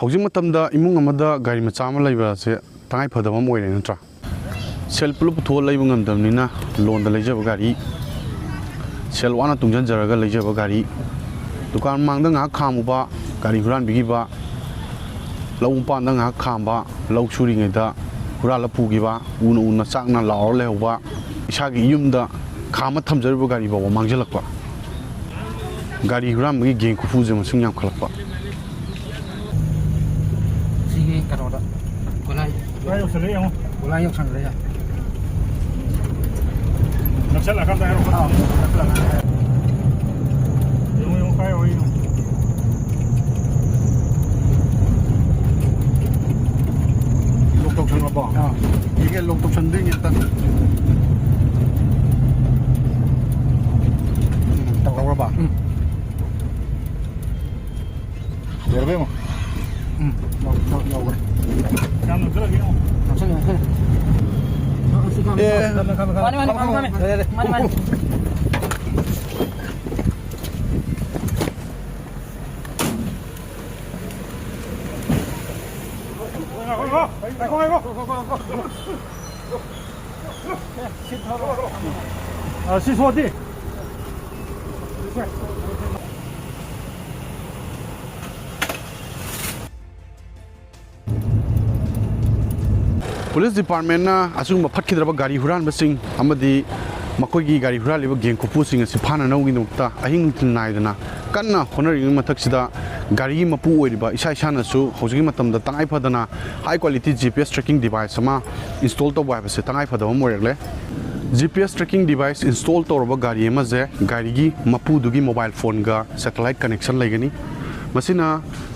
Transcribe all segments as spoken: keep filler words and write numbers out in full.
ꯍꯧꯖꯤꯛ ꯃꯇꯝꯗ ꯏꯃꯨꯡ ꯑꯃꯗ ꯒꯥꯔꯤ ꯃꯆꯥ ꯑꯃ ꯂꯩꯕ ꯑꯁꯦ ꯇꯉꯥꯏ ꯐꯗꯕ ꯑꯃ ꯑꯣꯏꯔꯦ, ꯅꯠꯇ꯭ꯔꯥ? ꯁꯦꯜ ꯄꯨꯂꯞ ꯄꯨꯊꯣꯛꯑ ꯂꯩꯕ ꯉꯝꯗꯕꯅꯤꯅ ꯂꯣꯟꯗ ꯂꯩꯖꯕ ꯒꯥꯔꯤ, ꯁꯦꯜ ꯋꯥꯅ ꯇꯨꯡꯁꯤꯟꯖꯔꯒ ꯂꯩꯖꯕ ꯒꯥꯔꯤ, ꯗꯨꯀꯥꯟ ꯃꯃꯥꯡꯗ ꯉꯥꯏꯍꯥꯛ ꯈꯥꯝꯃꯨꯕ, ꯒꯥꯔꯤ ꯍꯨꯔꯥꯟꯕꯤꯈꯤꯕ, ꯂꯧ ꯃꯄꯥꯟꯗ ꯉꯥꯏꯍꯥꯛ ꯈꯥꯝꯕ, ꯂꯧ ꯁꯨꯔꯤꯉꯩꯗ ꯍꯨꯔꯥꯜꯂ ꯄꯨꯈꯤꯕ, ꯎꯅ ꯎꯅ ꯆꯥꯛꯅ ꯂꯥꯎꯔ ꯂꯩꯍꯧꯕ, ꯏꯁꯥꯒꯤ ꯌꯨꯝꯗ ꯈꯥꯝꯃ ꯊꯝꯖꯔꯤꯕ ꯒꯥꯔꯤ ꯐꯥꯎꯕ ꯃꯥꯡꯖꯜꯂꯛꯄ, ꯒꯥꯔꯤ ꯍꯨꯔꯥꯟꯕꯒꯤ ꯒꯦꯡ ꯈꯨꯐꯨꯁꯦ ꯃꯁꯤꯡ ꯌꯥꯝꯈꯠꯂꯛꯄ꯫ ꯁꯤꯒꯤ ꯀꯩꯅꯣꯗ ꯒꯨꯂꯥꯏ꯫ ꯒꯨꯂꯥꯏ ꯌꯧꯁꯜꯂꯦ ꯌꯦꯡꯉꯣ꯫ ꯒꯨꯂꯥꯏ ꯌꯧꯁꯜꯂꯦ ꯌꯦꯡꯉꯣ꯫ ꯅꯛꯁꯜꯂꯛꯑꯀꯥꯟꯗ ꯍꯥꯏꯔꯛꯑꯣ꯫ ꯑꯥ, ꯅꯛꯁꯜꯂꯛꯑꯀꯥꯟꯗ ꯍꯥꯏꯔꯛꯑꯣ꯫ ꯌꯦꯡꯉꯣ, ꯌꯦꯡꯉꯣ, ꯀꯥꯏ ꯌꯧꯔꯤ ꯌꯦꯡꯉꯣ꯫ ꯂꯣꯛ ꯇꯧꯁꯜꯂꯕꯣ? ꯑꯥ꯫ ꯁꯤꯒ ꯂꯣꯛ ꯇꯧꯁꯟꯗꯣꯏꯅꯦ ꯑꯝꯇ꯫ ꯎꯝ, ꯇꯧꯔꯕ? ꯎꯝ꯫ ꯂꯣꯏꯔꯕ ꯌꯦꯡꯉꯣ꯫ ꯎꯝ, ꯌꯧ-, ꯌꯧ-, ꯌꯧꯈ꯭ꯔꯦ꯫ ꯀꯌꯥꯝ ꯅꯛꯁꯜꯂꯒꯦ ꯌꯦꯡꯉꯣ꯫ ꯅꯛꯁꯜꯂꯦ, ꯅꯛꯁꯜꯂꯦ꯫ ꯑꯦ꯫ ꯈꯥꯝꯃꯦ, ꯈꯥꯝꯃꯦ, ꯈꯥꯝꯃꯦ, ꯈꯥꯝꯃꯦ꯫ ꯃꯥꯅꯦ, ꯃꯥꯅꯦ, ꯈꯥꯝꯃꯦ, ꯈꯥꯝꯃꯦ꯫ ꯌꯥꯔꯦ, ꯌꯥꯔꯦ꯫ ꯃꯥꯅꯦ, ꯃꯥꯅꯦ꯫ ꯉꯥꯏꯈꯣ, ꯉꯥꯏꯈꯣ, ꯉꯥꯏꯈꯣ꯫ ꯑ, ꯁꯤ ꯁꯣꯗꯤ꯫ ꯄꯨꯂꯤꯁ ꯗꯤꯄꯥꯔꯠꯃꯦꯟꯅ ꯑꯁꯤꯒꯨꯝꯕ ꯐꯠꯈꯤꯗ꯭ꯔꯕ ꯒꯥꯔꯤ ꯍꯨꯔꯥꯟꯕꯁꯤꯡ ꯑꯃꯗꯤ ꯃꯈꯣꯏꯒꯤ ꯒꯥꯔꯤ ꯍꯨꯔꯥꯜꯂꯤꯕ ꯒꯦꯡ ꯈꯨꯐꯨꯁꯤꯡ ꯑꯁꯤ ꯐꯥꯅꯅꯕꯒꯤꯗꯃꯛꯇ ꯑꯍꯤꯡ ꯅꯨꯡꯊꯤꯜ ꯅꯥꯏꯗꯅ ꯀꯟꯅ ꯍꯣꯠꯅꯔꯤꯉꯩ ꯃꯊꯛꯁꯤꯗ, ꯒꯥꯔꯤꯒꯤ ꯃꯄꯨ ꯑꯣꯏꯔꯤꯕ ꯏꯁꯥ ꯏꯁꯥꯅꯁꯨ ꯍꯧꯖꯤꯛꯀꯤ ꯃꯇꯝꯗ ꯇꯉꯥꯏ ꯐꯗꯅ high quality G P S tracking device ꯑꯃ install ꯇꯧꯕ ꯍꯥꯏꯕꯁꯦ ꯇꯉꯥꯏ ꯐꯗꯕ ꯑꯃ ꯑꯣꯏꯔꯛꯂꯦ꯫ G P S tracking device install ꯇꯧꯔꯕ ꯒꯥꯔꯤ ꯑꯃꯁꯦ ꯒꯥꯔꯤꯒꯤ ꯃꯄꯨꯗꯨꯒꯤ mobile phoneꯒ satellite connection ꯂꯩꯒꯅꯤ꯫ ꯃꯁꯤꯅ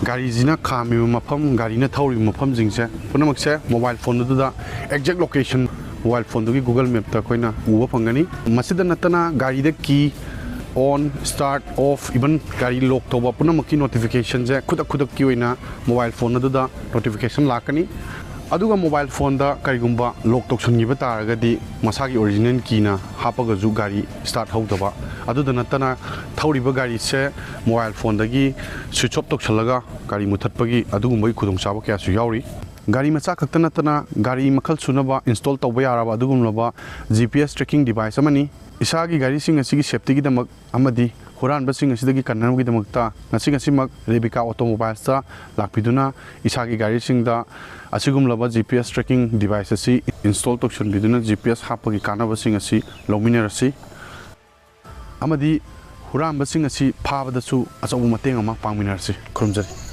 ꯒꯥꯔꯤꯁꯤꯅ ꯈꯥꯝꯃꯤꯕ ꯃꯐꯝ, ꯒꯥꯔꯤꯅ ꯊꯧꯔꯤꯕ ꯃꯐꯝꯁꯤꯡꯁꯦ ꯄꯨꯝꯅꯃꯛꯁꯦ mobile phoneꯗꯨꯗ exact location, mobile phoneꯗꯨꯒꯤ Google Mapꯇ ꯑꯩꯈꯣꯏꯅ ꯎꯕ ꯐꯪꯒꯅꯤ꯫ ꯃꯁꯤꯗ ꯅꯠꯇꯅ ꯒꯥꯔꯤꯗ key on, start, off, even ꯒꯥꯔꯤ lock ꯇꯧꯕ ꯄꯨꯝꯅꯃꯛꯀꯤ notificationꯁꯦ ꯈꯨꯗꯛ ꯈꯨꯗꯛꯀꯤ ꯑꯣꯏꯅ mobile phone ꯑꯗꯨꯗ notification ꯂꯥꯛꯀꯅꯤ꯫ ꯑꯗꯨꯒ ꯃꯣꯕꯥꯏꯜ ꯐꯣꯟꯗ ꯀꯔꯤꯒꯨꯝꯕ ꯂꯣꯛ ꯇꯧꯁꯤꯟꯈꯤꯕ ꯇꯥꯔꯒꯗꯤ, ꯃꯁꯥꯒꯤ ꯑꯣꯔꯤꯖꯤꯅꯦꯜ ꯀꯤꯅ ꯍꯥꯞꯄꯒꯁꯨ ꯒꯥꯔꯤ ꯁ꯭ꯇꯥꯔꯠ ꯍꯧꯗꯕ, ꯑꯗꯨꯗ ꯅꯠꯇꯅ ꯊꯧꯔꯤꯕ ꯒꯥꯔꯤꯁꯦ ꯃꯣꯕꯥꯏꯜ ꯐꯣꯟꯗꯒꯤ ꯁ꯭ꯋꯤꯆ ꯑꯣꯐ ꯇꯧꯁꯤꯜꯂꯒ ꯒꯥꯔꯤ ꯃꯨꯊꯠꯄꯒꯤ ꯑꯗꯨꯒꯨꯝꯕꯒꯤ ꯈꯨꯗꯣꯡꯆꯥꯕ ꯀꯌꯥꯁꯨ ꯌꯥꯎꯔꯤ꯫ ꯒꯥꯔꯤ ꯃꯆꯥ ꯈꯛꯇ ꯅꯠꯇꯅ ꯒꯥꯔꯤ ꯃꯈꯜ ꯁꯨꯅꯕ ꯏꯟꯁꯇꯣꯜ ꯇꯧꯕ ꯌꯥꯔꯕ ꯑꯗꯨꯒꯨꯝꯂꯕ G P S tracking device ꯑꯃꯅꯤ꯫ ꯏꯁꯥꯒꯤ ꯒꯥꯔꯤꯁꯤꯡ ꯑꯁꯤꯒꯤ ꯁꯦꯐꯇꯤꯒꯤꯗꯃꯛ ꯑꯃꯗꯤ ꯍꯨꯔꯥꯟꯕꯁꯤꯡ ꯑꯁꯤꯗꯒꯤ ꯀꯟꯅꯕꯒꯤꯗꯃꯛꯇ ꯉꯁꯤ ꯉꯁꯤꯃꯛ ꯔꯦꯕꯤꯀꯥ ꯑꯣꯇꯣꯃꯣꯕꯥꯏꯜꯁꯇ ꯂꯥꯛꯄꯤꯗꯨꯅ ꯏꯁꯥꯒꯤ ꯒꯥꯔꯤꯁꯤꯡꯗ ꯑꯁꯤꯒꯨꯝꯂꯕ G P S tracking device ꯑꯁꯤ ꯏꯟꯁꯇꯣꯜ ꯇꯧꯁꯤꯟꯕꯤꯗꯨꯅ G P S ꯍꯥꯞꯄꯒꯤ ꯀꯥꯟꯅꯕꯁꯤꯡ ꯑꯁꯤ ꯂꯧꯃꯤꯟꯅꯔꯁꯤ ꯑꯃꯗꯤ ꯍꯨꯔꯥꯟꯕꯁꯤꯡ ꯑꯁꯤ ꯐꯥꯕꯗꯁꯨ ꯑꯆꯧꯕ ꯃꯇꯦꯡ ꯑꯃ ꯄꯥꯡꯃꯤꯟꯅꯔꯁꯤ꯫ ꯈꯨꯔꯨꯝꯖꯔꯤ꯫